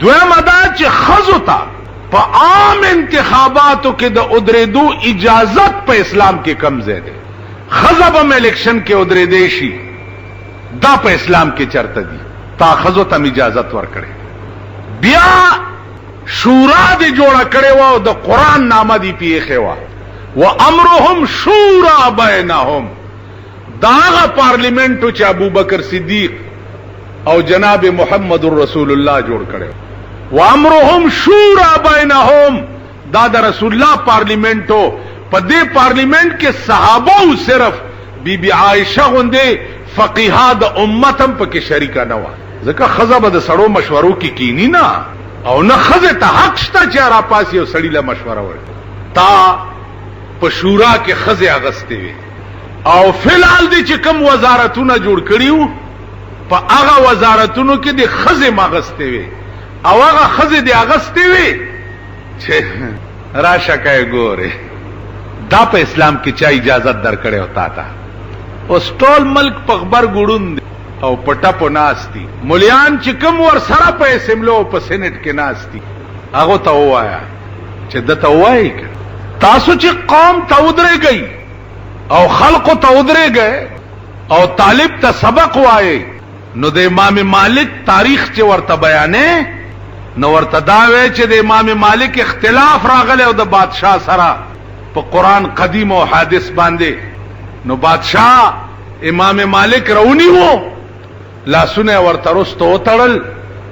دویمه دا چې ښځو ته په عام انتخاباتو کې د ودرېدو اجازت په اسلام کې کوم ځای دی؟ ښځه به هم الیکشن کې ودرېدی شي، دا په اسلام کې چرته دي؟ تا ښځو ته هم اجازت ورکړی، بیا شورا دې جوړه کړې وه او د قرآن نامه دې پې ایښې وه، وامرهم شورا بینهم. دا هغه پارلیمنټ و چې ابوبکر صدیق او جناب محمد رسول الله جوړ کړی و. وامرهم شورا بینهم، دا د رسول الله پارلیمنټ و. په دې پارلیمنټ کې صحابه وو، صرف بی بی عائشه غوندې فقیهه د امت هم پکې شریکه نه وه، ځکه ښځه به د سړو مشورو کې کیني نه، او نه ښځې ته حق شته چې راپاڅي او سړي له مشوره ورکړي. تا په شورا کې ښځې اغستې وې او فی الحال دې چې کوم وزارتونه جوړ کړي وو، په هغه وزارتونو کې دې ښځې هم اغستې وې او هغه ښځې دې اغستې وې چې راشه که یې ګورې. دا په اسلام کې چا اجازت درکړی او تا ته؟ اوس ټول ملک په غبرګ ړوند دی او په ټپو ناست دي. ملیان چې کوم ورسره په اسمبلو او په سینټ کې ناست دي، هغو ته ووایه چې ده ته ووایئ که تاسو چې قوم ته ودرېږئ او خلقو ته ودرېږئ او طالب ته سبق وایئ، نو د امام مالک تاریخ چې ورته بیانې، نو ورته دا وایئ چې د امام مالک اختلاف راغلی او د بادشاه سره په قرآن قدیم او حادث باندې، نو بادشاه امام مالک راونیو، لاسونه یې ورته رستو وتړل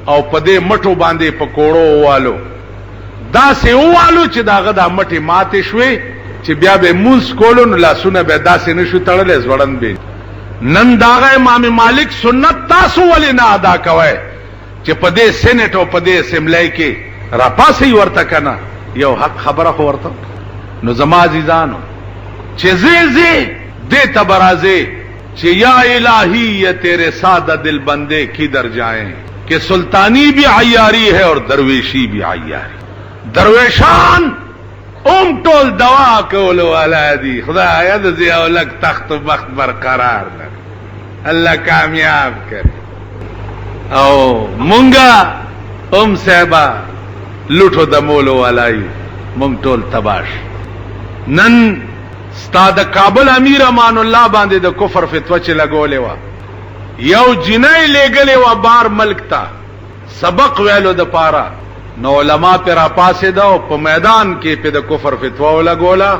او په دې مټو باندې یې په کوړو ووالو، داسې یې ووالو چې د هغه دا مټې ماتې شوې چې بیا به یې لمونځ کولو نو لاسونه به یې داسې نه شو تړلی، ځوړند به یې. نن د هغه امام مالک سنت تاسو ولې نه ادا کوئ چې په دې سېنېټ او په دې اسمبلۍ کې راپاڅئ ورته که نه یو حق خبره خو ورته وکړئ. نو زما عزیزانو چې ځې ځې دې ته به راځې چې یا الهی یہ تیرے ساده دل بندے کدھر جائیں کہ سلطانی بھی عیاری ہے اور درویشی بھی عیاری. درویشان هم ټول دوا کولو والا دي. خدایا د ضیاء الحق تخت و بخت برقرار لري، الله کامیاب کړي. او مونږه هم صاحبه لوټو دمولو والا یو، مونږ ټول تباش. نن ستا د کابل امیر امان الله باندې د کفر فتوا چې لګولې وه، یو جینۍ لېږلې وه بار ملک ته سبق ویلو د پاره، نو علما پرې راپاڅېده او په میدان کې پرې د کفر فتوا ولګوله،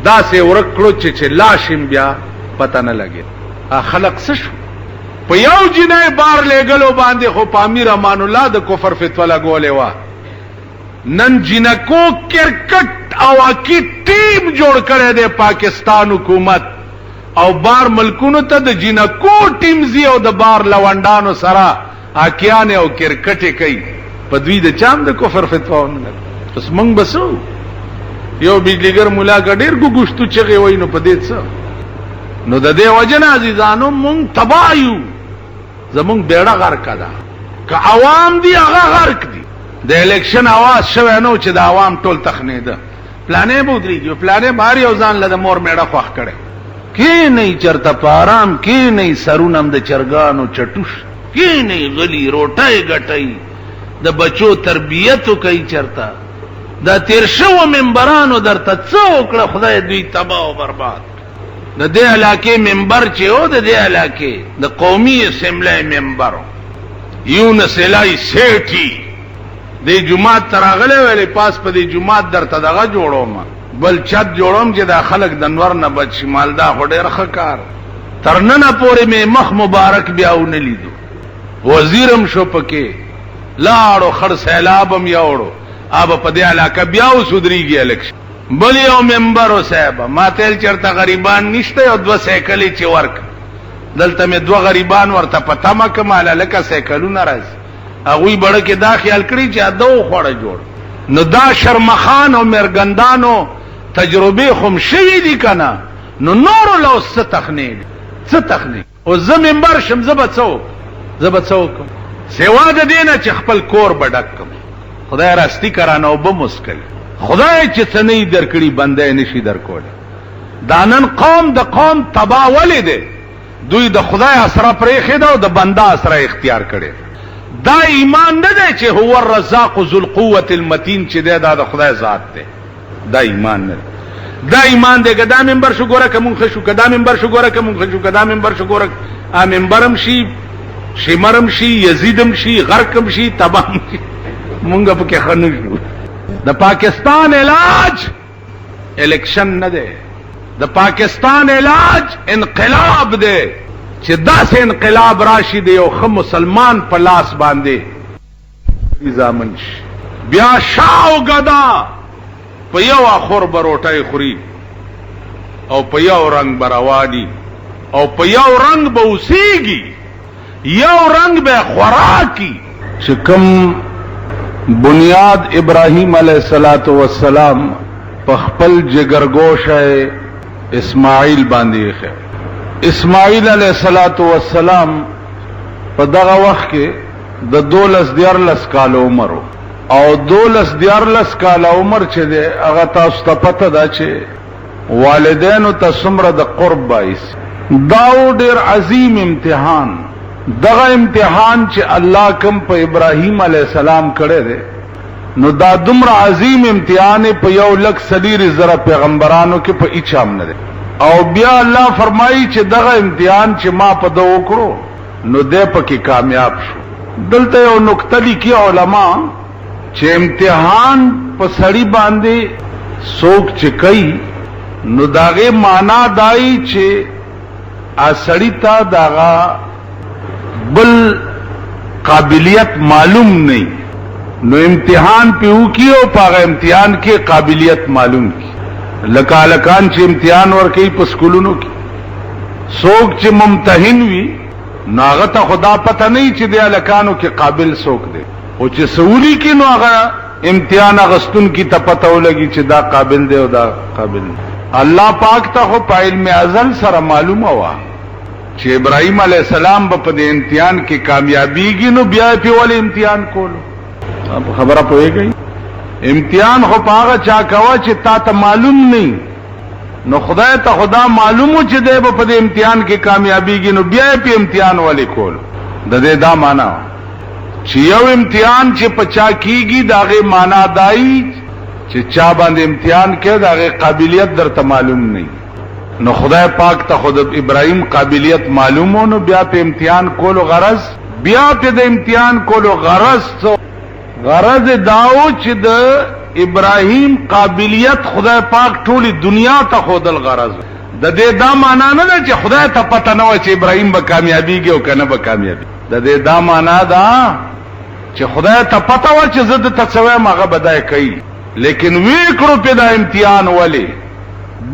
داسې یې ورک کړو چې چې لاش هم بیا پته نه لګېده. هغه خلق څه شو؟ په یو جینۍ بار لېږلو باندې خو په امیر امان الله د کفر فتوا لګولې وه. نن جینکو کرکټ او هاکي ټیم جوړ کړی دی پاکستان حکومت او بار ملکونو ته د جینکو ټیم ځي او د بار لونډانو سره هاکیانې او کرکټې کوي. په دوی د چا هم د کفر فتوا ونه لګوي. اوس موږ به څه وو؟ یو بجلیګر مولا که ډېر ګوګوشتو چغې وایي نو په دې څه؟ نو د دې وجې نه عزیزانو موږ تباه یو. زمونږ بیړه غرقه ده، که عوام دي هغه غرق دي. د الیکشن اواز شوی نه و چې د عوام ټول تخنېده، پلانې به ودرېږي، پلانې به هر یو ځان له د مور مېړه خوښ کړی. کېنئ چرته په ارام کېنئ، سرونه هم د چرګانو چټو شي. کېنئ غلي، روټۍ ګټئ، د بچو تربیت وکړئ. چرته دا تېر شوو ممبرانو درته څه وکړه، خدای دوی تباه او برباد کړي. د دې علاقې ممبر چې و، د دې علاقې د قومي اسمبلۍ ممبر یونس الهي سیټي دې جومات ته راغلی، ویلې پاس په دې جومات درته دغه جوړوم، بل چت جوړوم چې دا خلک د نور نه بچ شي. مال دا خو ډېر ښه کار. تر ننه پورې مې مخ مبارک بیا ونه لیدو. وزیر هم شو پکې، لاړو خړ سیلاب هم یوړو، اب په دې علاقه بیا اوس ودرېږي الیکشن. بل یو ممبر و صاحب ما ته ویل چېرته غریبان نشته یو دوه سایکلې چې ورک، دلته مې دوه غریبان ورته په تمه که ماله لکه سایکلونه راځي. هغوی بړه کې دا خیال کړي چې اده وخوړه جوړ. نو دا شرمخان او مرګندانو تجربې خو هم شوي دي که نه، نو نورو له اوس څه تخنې څه تخنې. اوس زه ممبر شم، زه به څه وکړم، زه به څه وکړم سوا د دې نه چې خپل کور به ډک کړم. خدای راستی که رانه اوبه هم وڅکوي، خدای چې څه نه وي درکړي بنده یې نه شي درکولی. دا نن قوم د قوم تباه ولې دی؟ دوی د خدای اسره پرېښې ده او د بنده اسره اختیار کړې ده. دا ایمان نه دی چې هو الرزاق ذو القوة المتین چې دی دا د خدای ذات دی، دا ایمان نه دی. دا ایمان دی که دا منبر شو ګوره که مونږ ښه شو، که دا منبر شو ګوره که مونږ ښه شو، که دا منبر شو ګوره منبرم شي، شمرم شي، یزیدم شي، غرقم شي، تبام شي، مونږ پکې ښه نه شو. د پاکستان علاج الیکشن نه دی، د پاکستان علاج انقلاب دی. چې داسې انقلاب راشي د یو ښه مسلمان په لاس باندې زامن شي، بیا شاه او ګدا په یو اخور به روټۍ خوري او په یو رنګ به رواني او په یو رنګ به اوسیږي، یو رنګ به خوراکي. چې کوم بنیاد ابراهیم علیه الصلاة والسلام په خپل جګرګوشه اسماعیل باندې ایښی، اسماعیل علیه الصلاة والسلام په دغه وخت کې د 12 13 کالو عمر او 12 13 کاله عمر چې دی هغه تاسو ته پته ده چې والدینو ته څومره د قرب باعث. دا و ډېر عظیم امتحان. دغه امتحان چې الله کوم په ابراهیم علیه السلام کړی دی، نو دا دومره عظیم امتحان په 1,40,000 پیغمبرانو کې په هیچا هم نه دی. او بیا الله فرمایي چې دغه امتحان چې ما په ده وکړو نو دی پکې کامیاب شو. دلته یو نکته لیکي علما چې امتحان په سړي باندې څوک چې کوي نو د هغې معنا دایي چې سړي ته د هغه بل قابلیت معلوم نه، نو امتحان پې وکړي او په هغه امتحان کې قابلیت معلوم کړي. لکه هلکان چې امتحان ورکوي په سکولونو کې، څوک چې ممتحن وي نو هغه ته خو دا پته نه وي چې دې هلکانو کې قابل څوک دی، خو چې څه ولیکي نو هغه امتحان اخیستونکي ته پته ولګي چې دا قابل دی او دا قابل دی. الله پاک ته خو په علم ازل سره معلومه وه چې ابراهیم علیه السلام به په دې امتحان کې کامیابیږي، نو بیا یې پرې ولې امتحان کولو؟ په خبره پوهېږئ؟ امتحان خو په هغه چا کوه چې تا ته معلوم نه، نو خدای ته خو دا معلوم و چې دی به په دې امتحان کې کامیابیږي، نو بیا یې پرې امتحان ولې کولو؟ د دې دا معنا چې یو امتحان چې په چا کیږي د هغې معنا دایي چې چا باندې امتحان کوي د هغې قابلیت درته معلوم نه. نو خدای پاک ته خو د ابراهیم قابلیت معلوم و، نو بیا په امتحان کولو غرض، بیا په د امتحان کولو غرض څه؟ غرض دا و چې د ابراهیم قابلیت خدای پاک ټولې دنیا ته ښودل غرض. د دې دا معنا نه ده چې خدای ته پته نه وه چې ابراهیم به کامیابیږي او که نه به کامیابي. د دې دا معنا ده چې خدای ته پته وه چې زه ده ته څه وایم هغه به دی کوي، لیکن ویې کړو پرې دا امتحان ولې؟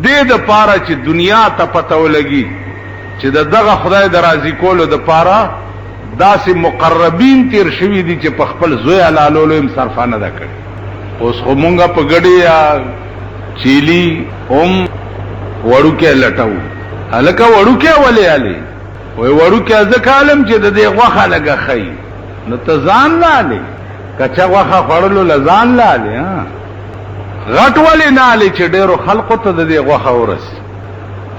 دې دپاره چې دنیا ته پته ولګي چې د دغه خدای د راضي کولو دپاره داسې مقربین تیر شوي دي چې په خپل زوی حلالولو یې هم صرفه نه ده کړې. اوس خو مونږ په ګډې یا چیلي هم وړوکی لټوو. هلکه وړوکی ولې الې؟ وایي وړوکی ځکه الم چې د دې غوښه لږه ښه، نو ته ځان له الې، کچه غوښه خوړلو له ځان له الې، غټ ولې نه الې چې ډېرو خلقو ته د دې غوښه ورسي.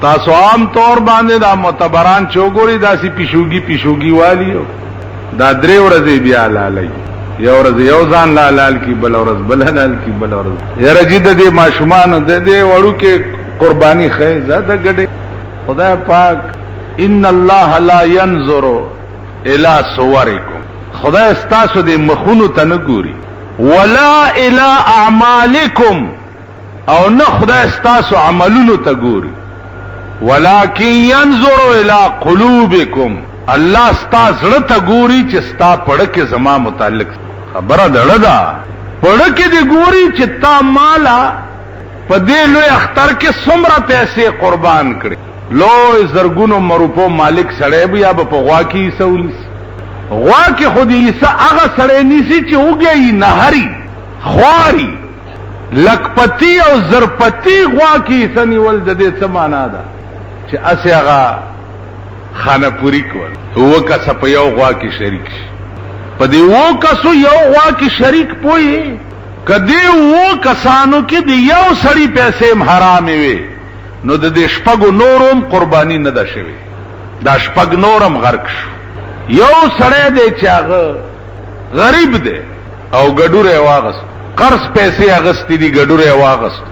تاسو عام طور باندې دا معتبران چې وګورئ داسې پیشوګي پیشوګي والي، دا 3 ورځې بیا لالوي، یو ورځ یو ځان لا حلال کی، بل ورځ بل حلال کی، بل ورځ. یاره جی د دې ماشومانو د دې وړوکې قرباني ښه زه د ګډې. خدای پاک ان الله لا ينظر الى صورکم، خدای ستاسو دې مخونو ته نه ګوري، ولا الى اعمالکم، او نه خدای ستاسو عملونو ته ګوري، ولكن ينظر الى قلوبکم، الله ستا زړه ته ګوري چې ستا پړه کې زما متعلق خبره دړه ده، پړه کې دې ګوري چې تا مالا په دې لوی اختر کې څومره پیسې قربان کړې. لوی زرګونو مروپو مالک سړی به یا به په غوا کې حصه ونیسي، غوا کې خو دې حصه هغه سړی نیسي چې وږی نهري خواري، لکپتی او زرپتی غوا کې حصه نیول د دې څه معنا ده؟ چې هسې هغه خانه پوری کول، 7 کسه په یو غوا کې شریک شي، په دې 7 کسو یو غوا کې شریک پوهې، که دې 7 کسانو کې د یو سړي پیسې هم حرامې وې نو د دې 6 نورو هم قرباني نه ده شوې، دا 6 نور هم غرق شو. یو سړی دی چې هغه غریب دی او ګډوره یې واغست، قرض پیسې اغستې دي، ګډوره یې واغست،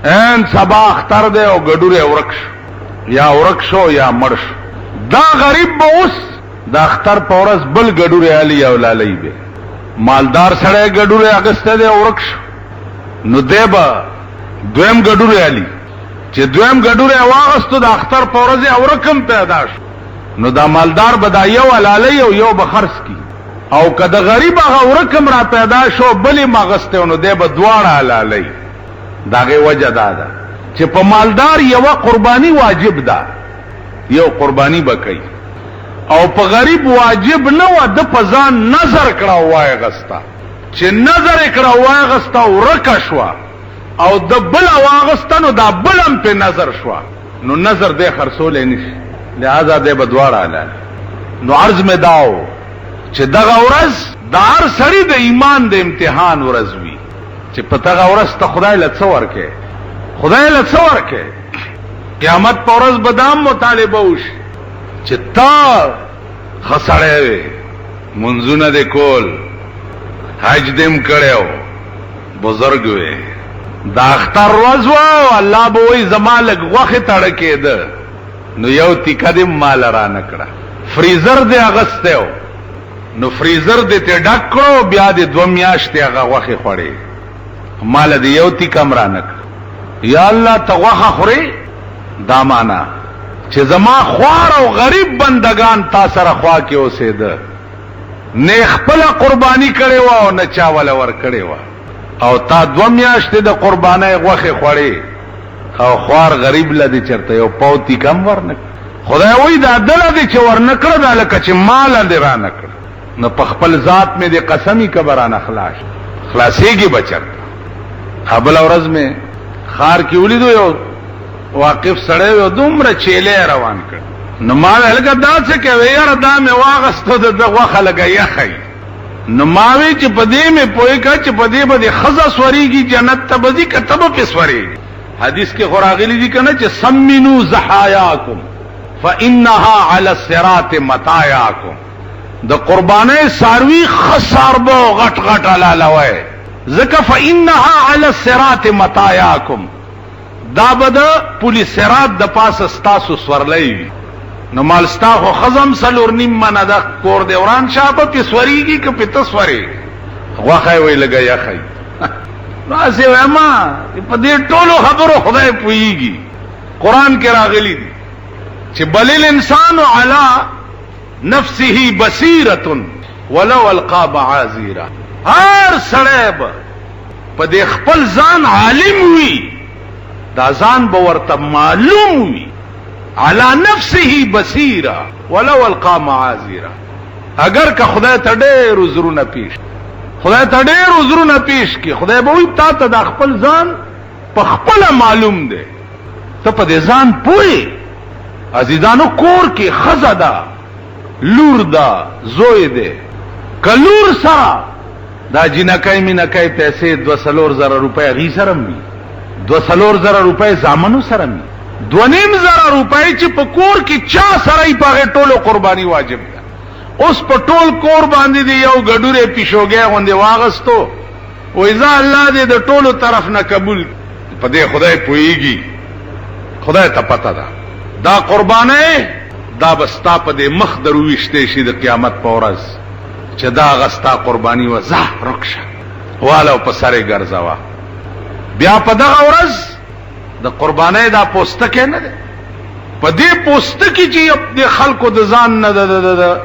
ان سبا اختر دی او ګډوره یې ورک شو، یا ورک شو یا مړ شو. دا غریب به اوس د اختر په ورځ بل ګډوره علي او لالۍ به. مالدار سړی ګډوره اغستی دی او ورک شو، نو دی به دویم ګډوره علي، چې دویم ګډوره یې واغستو د اختر په ورځ یې ورک هم پیدا شو، نو دا مالدار به دا یو حلالوي او یو به خرڅ کړي. او که د غریب هغه ورک هم را پیدا شو بل یې هم اخیستی نو دی به دواړه حلالوي. د هغې وجه دا ده چې په مالدار یوه قرباني واجب ده، یو قرباني به کوي، او په غریب واجب نه وه، ده په ځان نذر کړه او وایې غسته، چې نذر یې کړه او وایې غسته ورکه شوه، او ده بله واغسته نو دا بل هم پرې نذر شوه، نو نذر دی خرڅولی نه شي، لهذا دی به دواړه حلال. نو عرض مې دا و چې دغه ورځ د هر سړي د ایمان د امتحان ورځ وي، چې په دغه ورځ ته خدای له څه ورکې، خدای له څه ورکې. قیامت په ورځ به دا هم مطالبه وشي چې تا ښه سړی وې، منځونه دې کول، حج دې هم کړی و، بزرګ وې، د اختر ورځ وه او الله به وایي زما لږ غوښې ته کېده، نو یو تیکه دې هم ماله رانه کړه. فریزر دې اخیستی و، نو فریزر دې ترې ډک کړو، بیا دې دوه میاشتې هغه غوښې خوړې، ماله دې یو تیکه هم رانه کړه. یا الله ته غوښه خورې، دا معنا چې زما خوار او غریب بندگان تا سره خوا کې اوسېده، نه خپله قرباني کړې وه او نه چا وله ورکړې وه، او تا دوه میاشتې د قربانۍ غوښې خوړې، او خوار غریب له دې چېرته یو پاو تیکه هم ورنه کړه. خدای وایي دا دله دې چې ورنه کړه، دا لکه چې ماله دې رانه کړه، نو په خپل ذات مې دې قسمي که به رانه خلاص خلاصېږي به چېرته. بله ورځ مې ښار کې ولیدو یو واقف سړی یو دومره چیلی روان کړ، نو ما ویل هلکه دا څه کوې؟ یاره دا مې واغستو، د ده غوښه لږه یخه وي. نو ما وی چې په دې مې پوه کړه چې په دې به دې ښځه سورېږي جنت ته به ځي، که ته به پرې سورېږي. حدیث کې خو راغلي دي که نه چې سمنو ضحایاکم فانها علی الصراط مطایاکم. د قربانۍ څاروي ښه څاربه او غټ غټ حلالوئ، ځکه فانها علی الصراط مطایاکم، دا به د پولي صراط د پاسه ستاسو سورلۍ وي. نو مال ستا خو ښځه هم 4.5 منه ده، کور دې وران شه، به پرې سورېږي که پرې ته سورېږې؟ غوښه یې وایي لږه یخه وي. نو هسې وایم په دې ټولو خبرو خدای پوهېږي. قرآن کې راغلي دي چې بل الانسان علی نفسه بصیرة ولو القا معاذیره، هر سړی به په دې خپل ځان عالم وي، دا ځان به ورته معلوم وي، علی نفسه بصیره ولو القا معاذیره. اگر که خدای ته ډېر عذرونه پیش، خدای ته ډېر عذرونه پیش کړي، خدای به وایي تا ته دا خپل ځان په خپله معلوم دی، ته په دې ځان پوه. عزیزانو کور کې ښځه ده، لور ده، زوی دی، که لور سره دا جینکۍ مینکۍ پیسې 2-4 زره روپۍ هغې سره هم وي، 2-4 زره روپۍ زامنو سره هم وي، 2.5 زره روپۍ چې په کور کې چا سره یې په هغې ټولو قرباني واجب ده. اوس په ټول کور باندې دی یو ګډوری پیشوګی غوندې واغستو، وایي ځه الله دې د ټولو طرف نه قبول. په دې خدای پوهېږي، خدای ته پته ده. دا قربانۍ دا به ستا په دې مخ در وویشتی شي د قیامت په ورځ چې دا هغه ستا قرباني وه، ځه ورک شه، واله او په سر یې ګرځوه. بیا په دغه ورځ د قربانۍ دا پوستکی نه دی، په دې پوستکي چې د خلکو د ځان نه د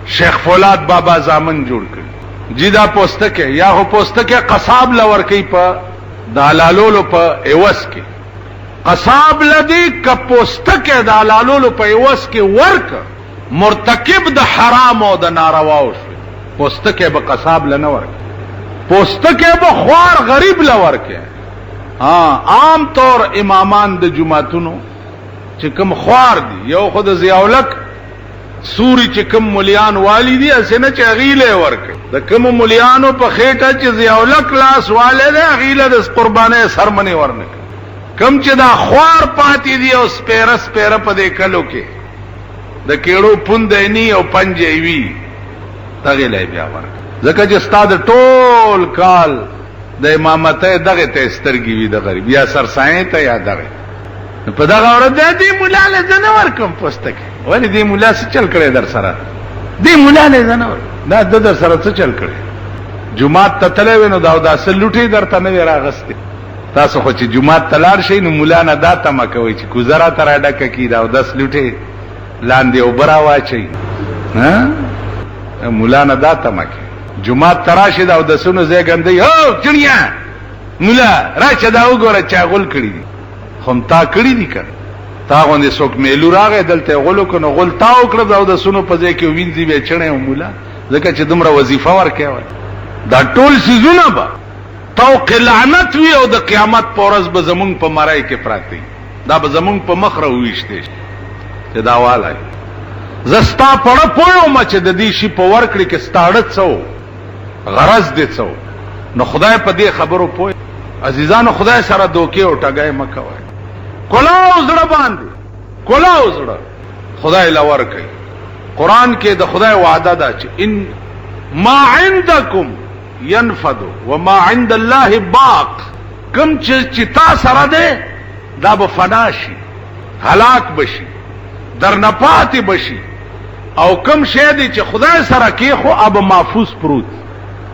شیخ فولاد بابا زامن جوړ کړي جی، دا پوستکی یا خو پوستکی قصاب له ورکوي په د حلالولو په عوض کې، قصاب له دې که پوستکی د حلالولو په عوض کې ورک، مرتکب د حرام او د نارواو شو. پوستکی به قصاب له نه ورکوي، پوستکی به خوار غریب له ورکوي. ها عام طور امامان د جوماتونو چې کوم خوار دي، یو خو د ضیاءالحق سوري چې کوم ملیان والی دي، هسې نه چې هغوی له یې ورکړي، د کومو ملیانو په خېټه چې ضیاءالحق لاس والی دی، هغوی له د قربانۍ څرمنې ورنه کړي. کوم چې دا خوار پاتې دي او سپېره سپېره په دې کلو کې د کېړو پوند یې نی او پنجه یې وي، دغې له یې بیا ورکړي. ځکه چې ستا د ټول کال د امامتۍ دغه ته سترګې وي، د غریب یا سرسایې ته یا دغه. په دغه ورځ دې مولا له زه نه ورکوم پوستکی. ولې دې مولا څه چل کړی در سره؟ دې مولا له زه نه ورکوم، دا د در سره څه چل کړی؟ جومات ته تللی وې نو دا اوداسه لوټې درته نه وې راغستې. تاسو خو چې جومات ته لاړ شئ نو مولا نه دا تمه کوئ چې کوزه راته راډکه کړي، دا اودس لوټې لاندې اوبه راواچوي. مولا نه دا تمه کوي. جومات ته راشي د اودسونو ځای ګندوي، هو چڼیا مولا راشه دا وګوره چا غول کړي دي. خو هم تا کړي دي که نه؟ تا غوندې څوک میلو راغی دلته یې غول وکړ، نو غول تا وکړه د اودسونو په ځای کې وینځي بیا چڼی او مولا، ځکه چې دومره وظیفه ورکوي ورته. دا ټول څیزونه به طوق لعنت وي او د قیامت په ورځ به زمونږ په مرۍ کې پراته وي، دا به زمونږ په مخ راوویشتی شي چې دا والا یې. زه ستا په اړه پوه وم چې د دې شي په ورکړې کې ستا اړه څه و، غرض دې څه و، نو خدای په دې خبرو پوه. عزیزانو، خدای سره دوکې او ټګۍ مه کوئ. کلاو زړه باندې، کلاو زړه خدای له ورکوي. قرآن کې د خدای وعده ده چې ان ما عندکم ينفد وما عند الله باق، کوم چې تا سره دی دا به فنا شي، هلاک به شي، درنه پاتې به شي، او کوم شی دی چې خدای سره کېښو هغه به محفوظ پروت،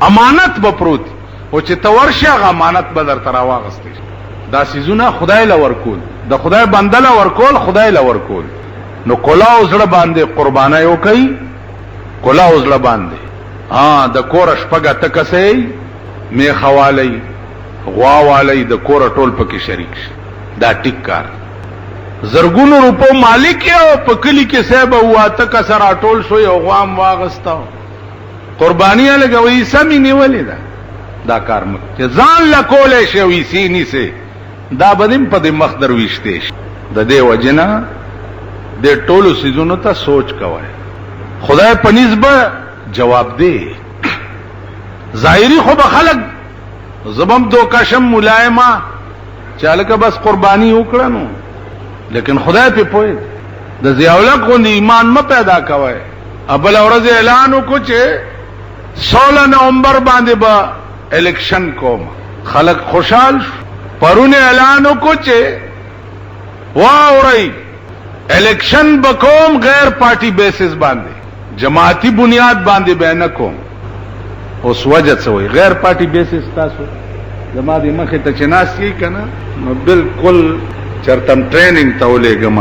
امانت به پروت، او چې ته ورشې هغه امانت به درته راواغستی شي. دا څیزونه خدای له ورکول، د خدای بنده له ورکول، خدای له ورکول. نو کلاو زړه باندې قربانۍ وکړئ، کلاو زړه باندې. ها د کوره شپږ اته کسه یئ، میښه والئ، غوا والئ، د کوره ټول پکې شریک شي، دا ټیک کار دی. زرګونو روپو مالک یې او په کلي کې صاحب اووه اته کسه راټول شو، یو غوا هم واخیسته، قرباني یې لګوي، حصه مې نیولې ده. دا کار مه چې ځان له کولی شي او حصې نیسې، دا به دې هم په دې مخ در ویشتی شي. د دې وجې نه دې ټولو څیزونو ته سوچ کوئ، خدای په نیز به جواب دی. ظاهري خو به خلک زه به هم دوکه شم ملا یم چې هلکه بس قرباني وکړه نو، لیکن خدای پې پوه دی. د ضیاءالحق غوندې ایمان مه پیدا کوئ. بله ورځ اعلان وکړو چې 16 نومبر باندې به الیکشن کوم، خلک خوشحال شو. پرون اعلان وکړو چې واورئ الیکشن به کوم غیر پارټي بیسس باندې، جماعتي بنیاد باندې به نه کوم. اوس وجه څه وایي غیر پارټي بیسس؟ تاسو زما دې مخې ته چې ناست یئ که نه، نو بالکل چېرته هم ټریننګ ته ولېږم،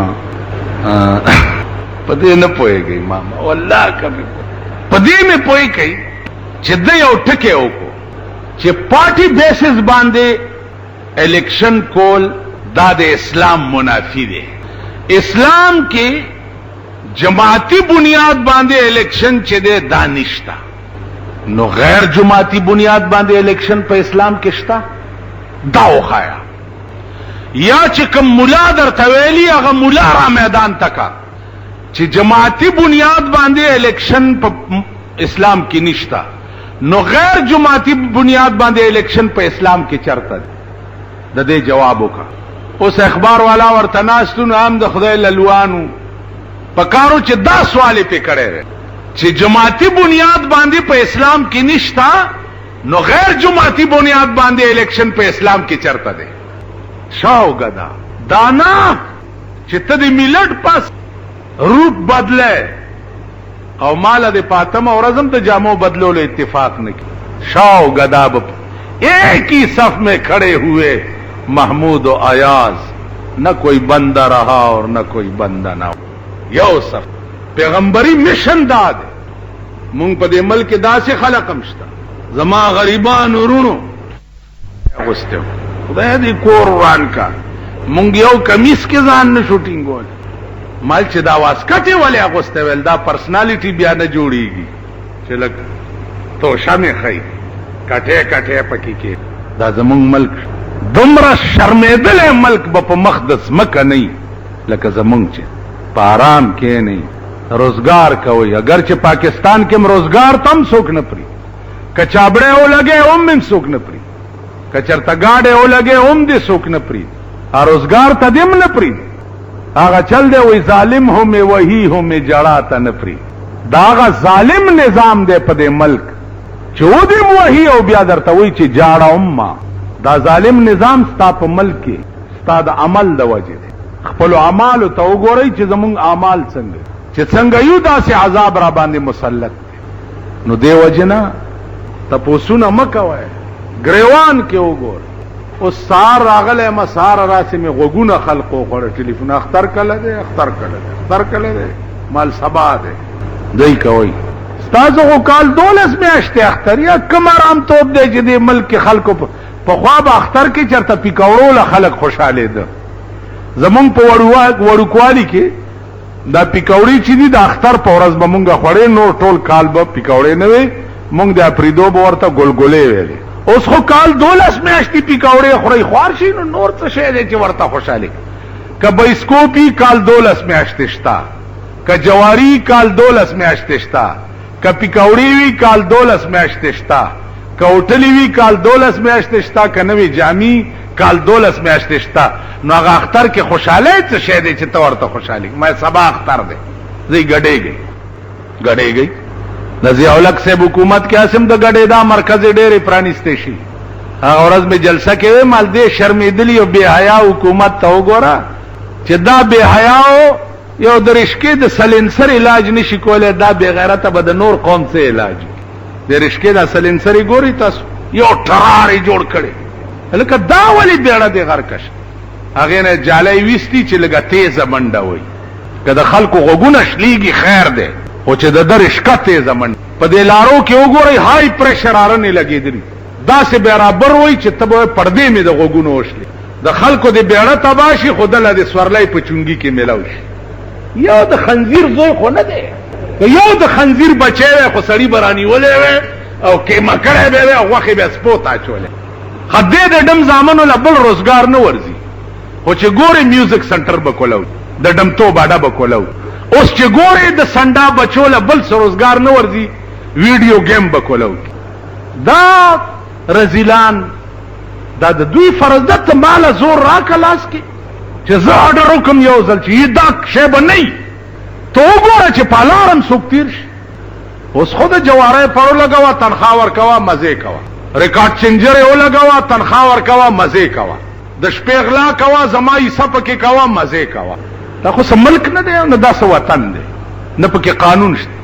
په دې نه پوهېږئ ماما، والله که مې په دې مې پوه کوي چې ده یو ټکی وکړو چې پارټي بیسس باندې الیکشن کول دا د اسلام منافي دی. اسلام کې جماعتي بنیاد باندې الیکشن چې دی دا نشته، نو غیر جماعتي بنیاد باندې الیکشن په اسلام کې شته؟ دا وښایه. یا چې کوم ملا درته ویلي هغه ملا را میدان ته کا چې جماعتي بنیاد باندې الیکشن په اسلام کې نشته، نو غیر جماعتي بنیاد باندې الیکشن په اسلام کې چرته دی؟ د دې جواب وکړه. اوس اخبار والا ورته ناست نو هم د خدای للوانو په کارو چې دا سوال یې پرې کړی دی چې جماعتي بنیاد باندې په اسلام کې نشته، نو غیر جماعتي بنیاد باندې الیکشن په اسلام کې چرته دی؟ شاو ګدا دانا چې ته د ملت پس روپ بدلی او ماله د پاتمه ورځ هم د جامو بدلولو اتفاق نه کی. شاو ګدا به ایک ہی صف میں کھڑے ہوئے محمود و ایاز، نہ کوئی بندہ رہا اور نہ کوئی بندہ نہ. یو صف پیغمبري مشن دا دی. مونږ په دې ملک کې داسې خلک هم شته، زما غریبانو وروڼو اغوستی و، خدای دې کور وران کا، مونږ یو کمیس کې ځان نه شو ټینګول. مال چې دا واسکټ یې ولې اغوستی، ویل دا پرسنالټي بیا نه جوړېږي چې لږ توشه مې ښیي، کټی کټی پکې کې. دا زمونږ ملک دومره شرمېدلی ملک به په مخ د ځمکه نه وي لکه زمونږ چې په آرام کښېنئ، روزګار کوئ. اګر چې پاکستان کې هم روزګار ته هم څوک نه پرېږدي، که چابړی ولګې هم هم څوک نه پرېږدي، که چېرته ګاډی ولګې هم دې څوک نه پرېږدي، روزګار ته دې هم نه پرېږدي. هغه چل دی وایي ظالم هم وهي هم جړا ته نه پرېږدي. دا هغه ظالم نظام دی په دې ملک. چې ودې وهي او بیا درته وایي چې جاړه امه. دا ظالم نظام ستا په ملک کې ستا د عمل د وجې دی. خپلو اعمالو ته وګورئ چې زمونږ اعمال څنګه، چې څنګه یو داسې عذاب را باندې مسلط دی. نو دې وجې نه تپوسونه مه کوئ، ګریوان کې وګورئ. اوس سهار راغلی یم، سهار راسې مې غوږونه خلقو وخوړه، ټلیفون اختر کله دی، اختر کله دی، اختر کله دی، مال سبا دی. دی کوئ ستاسو خو کال 12 میاشتې اختر یا کوم آرامتوب دی چې دې ملک کې خلکو پخوا به اختر کې چېرته پیکوړو له خلک خوشحالېده. زمونږ په وړوکوالي کې دا پیکوړې چې دي د اختر په ورځ به مونږ خوړې، نور ټول کال به پیکوړې نه وې، مونږ د اپریدو به ورته ګلګلې ویلې. اوس خو کال 12 میاشتې پیکوړې خورئ، خوار شي نو نور څه شی دی چې ورته خوشحالي. که بایسکوپي کال 12 میاشتې شته، که جواری کال 12 میاشتې شته، که پیکوړې وي کال 12 میاشتې شته، که هوټلې وي کال 12 میاشتې شته، که نوې جامې کال 12 میاشتې شته. نو هغه اختر کې خوشحالۍ څه شی دی چې ته ورته خوشحالي؟ ما سبا اختر دی، ځئ ګډېږئ ګډېږئ. د ضیاءالحق صاحب حکومت کې هسې هم د ګډېدا مرکزې ډېرې پرانیستې شي. هغه ورځ مې جلسه کې وې، مال دې شرمېدلي او بې حیا حکومت ته وګوره چې دا بې حیا یو د رشکې د سلنسر علاج نشي کولی، دا بې غیرته به د نور قوم څه علاج وکړي؟ د رشکې دا سلنسر یې ګورئ تاسو، یو ټرار یې جوړ کړی، لکه دا ولې بېړه دې غرقه شي؟ هغې نه جالی ویستي چې لږه تېزه منډه وایي، که د خلکو غوږونه شلېږي خیر دی، خو چې د ده رشکه تېزه منډه. په دې لارو کې وګورئ های پرېشر هارنې لګېدلي، داسې برابر وایي چې ته به وایې پردې مې د غوږونو وشلې. د خلکو دې بېړه تباه شي، خو دله د سورلۍ په چونګي کې ملاو شي. یو د خنزیر زوی خو نه دی، که یو د خنزیر بچی وی خو سړي به رانیولی وی او کیمه کړی به وی او غوښې به سپو ته اچولی. ښه دې د ډم زامنو له بل روزګار نه ورځي، خو چې ګورې میوزک سنټر به کولاو، د ډمتوب اډه به کولاو. اوس چې ګورې د سنډا بچو له بل څه روزګار نه ورځي، ویډیو ګیم به کولاو. دا رزیلان دا د دوی فرض ده. ته ماله زور راکه لاس کې چې زه آرډر وکړم یو ځل چې دا شی به نه وي، ته وګوره چې په لار هم څوک تېر شي. اوس خو د جوارۍ پړ ولګوه، تنخوا ورکوه، مزې کوه. ریکارډ چینجر یې ولګوه، تنخوا ورکوه، مزې کوه. د شپې غلا کوه، زما حصه پکې کوه، مزې کوه. دا خو څه ملک نه دی، نه دا څه وطن دی، نه پکې قانون شته.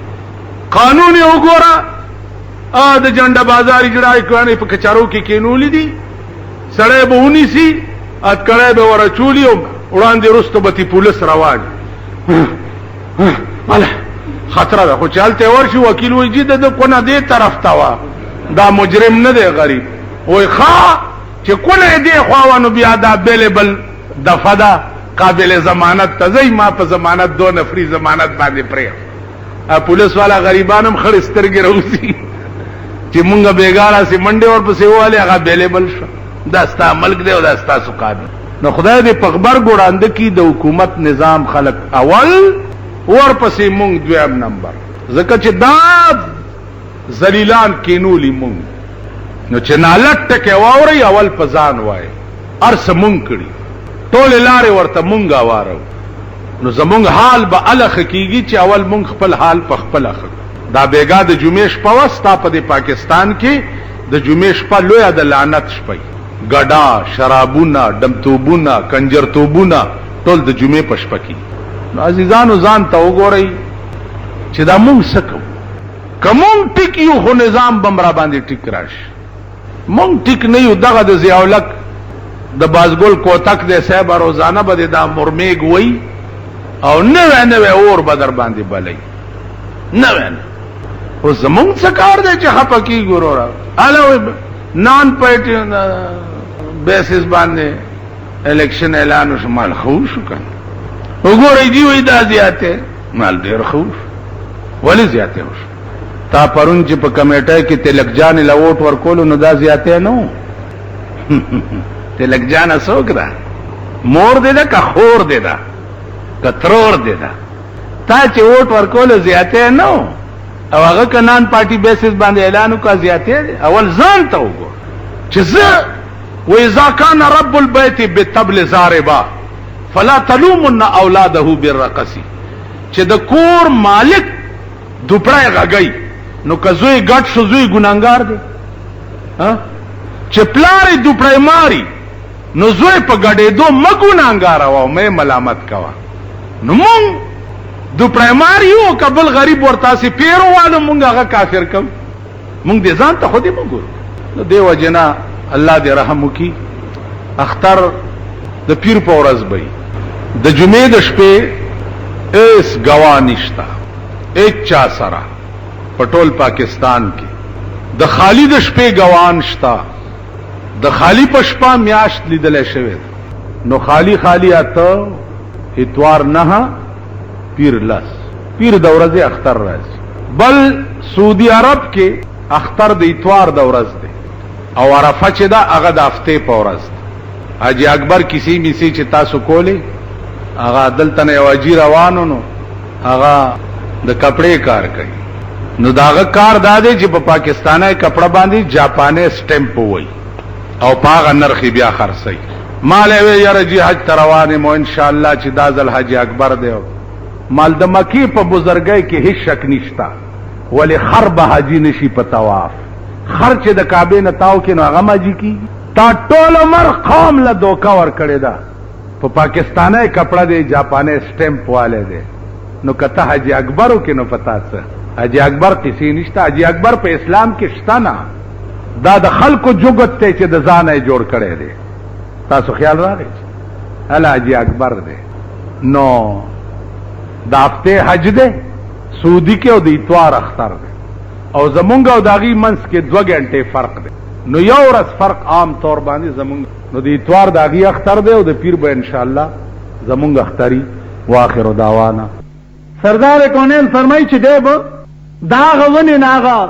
قانون یې وګوره، د جنډه بازار اجرا کړنې په کچارو کې کینولې دي، سړی به ونیسي، اتکړی به ور اچولي او وړاندې وروسته به ترې پولیس روان. خطره ده، خو چې هلته ورشي وکیل وایي جي د ده کونه دې طرف ته وه، دا مجرم نه دی غریب. وایي ښه چې کونه یې دې خوا وه نو بیا دا بیلبل دفعه ده، قابل ضمانت ته ځئ، ما په ضمانت 2 نفري ضمانت باندې پرېښود. پولیس والا غریبان هم خړې سترګې راوځي چې مونږ بېګا راسې منډې ورپسې ووهلې، هغه بیلېبل شوه. دا ستا ملک دی او دا ستاسو قانون. نو خدای دې په غبرګو ړانده کړي د حکومت نظام خلک اول، ورپسې مونږ دویم نمبر، ځکه چې دا ذلیلان کینولي مونږ. نو چې نالت ټکی واورئ اول په ځان وایئ، هر څه مونږ کړي، ټولې لارې ورته مونږ اوارو، نو زمونږ حال به هله ښه کېږي چې اول مونږ خپل حال په خپله ښه کړو. دا بېګا د جمعې شپه وه، ستا په دې پاکستان کې د جمعې شپه لویه د لعنت شپه وي. ګډا، شرابونه، ډمتوبونه، کنجرتوبونه ټول د جمعې په شپه کې. نو عزیزانو ځان ته وګورئ چې دا مونږ څه کوو. که مونږ ټیک یو خو نظام به هم را باندې ټیک راشي. مونږ ټیک نه یو. دغه د ضیاءالحق د بازګل کوتک دی صاحب، روزانه به دا مرمیږ وای او نوی نوی اور به در باندې بلوي، نوی نوی. خو زمونږ څه کار دی چې خفه کېږو وروره؟ هله نان پارټي بیسس باندې الیکشن اعلان وشو، مال ښه وشو که نه؟ وګورئ جي وایي دا زیاتی، مال ډېر ښه وشو. ولې زیاتی وشو؟ تا پرون چې په کمیټه کې تلک جان له ووټ ورکولو نو دا زیاتی نه و؟ تلک جانه څوک ده؟ مور دې ده که خور دې ده که ترور دې ده؟ تا چې ووټ ورکولو زیاتی نه و، او هغه که نان پارټي بیسس باندې اعلان وکړه زیاتی دی. اول ځان ته وګوره چې زه واذا کان رب البیت بالطبل ضاربا فلا تلومن اولاده بالرقص، چې د کور مالک دوپړی غږی نو که زوی ګډ شو، زوی ګناهګار دی؟ ها، چې پلار یې دوپړی ماري، نو زوی په ګډېدو مه ګناهګاروه او مه ملامت کوه. نو مونږ دوپړی مار یو که بل غریب ورته هسې پیر ووالو، مونږ هغه کافر کوو؟ مونږ دې ځان ته خو دې مه ګورو. نو دې وجې نه الله دې رحم وکړي. اختر د پیر په ورځ به، د جمعې د شپې هیڅ ګواه نشته هیڅ چا سره په ټول پاکستان کې. د خالی د شپې ګوان شته، د خالی په شپه میاشت لیدلی شوې ده. نو خالی خالی 8، اتوار 9، پیر 10، پیر د ورځې اختر راځي. بل سعودي عرب کې اختر د اتوار د ورځ دی او عرفه چې ده، هغه د هفتې په ورځ ده. حاجي اکبر کیسې میسې چې تاسو کولې، هغه دلته نه یو حاجي روانو، نو هغه د کپړې کار کوي. نو داغه کار دا دی چې په پاکستاني کپړه باندې جاپاني سټمپ وای او په هغه نرخ بیا خرڅوي. مال وی یاره جی، حج ته روان مو، ان شاء الله چې دا ځل حاجي اکبر دی. مال د مکی په بزرګۍ کې هیڅ شک نشته، ولی خر به حاجي نشي. په طواف خر چې د کعبې نه تاو کې، نو هغه حاجي کی. تا ټول عمر قوم له دوکه ور کړی ده، په پاکستاني کپړه دی جاپاني سټمپ والے دی. نو کته حاجي اکبر کې، نو پتا څه حاجي اکبر قصې نشته. حاجي اکبر په اسلام کې شته نه، دا د خلکو جوګت ته چې د ځانه جوړ کړی دی. تاسو خیال راغی هله حاجي اکبر دی. نو د هفته حج دی سعودي کې او د اتوار اختر دی او زمونږ او د هغې منځ کې 2 ګنټې فرق دی. نو یو ورځ فرق عام طور باندې زمونږ. نو د اتوار د هغې اختر دی او د پیر به انشاءالله زمونږ اختري. واخر دعوانا. سردار کونین فرمایي چې دی به د هغه ونې نه هغه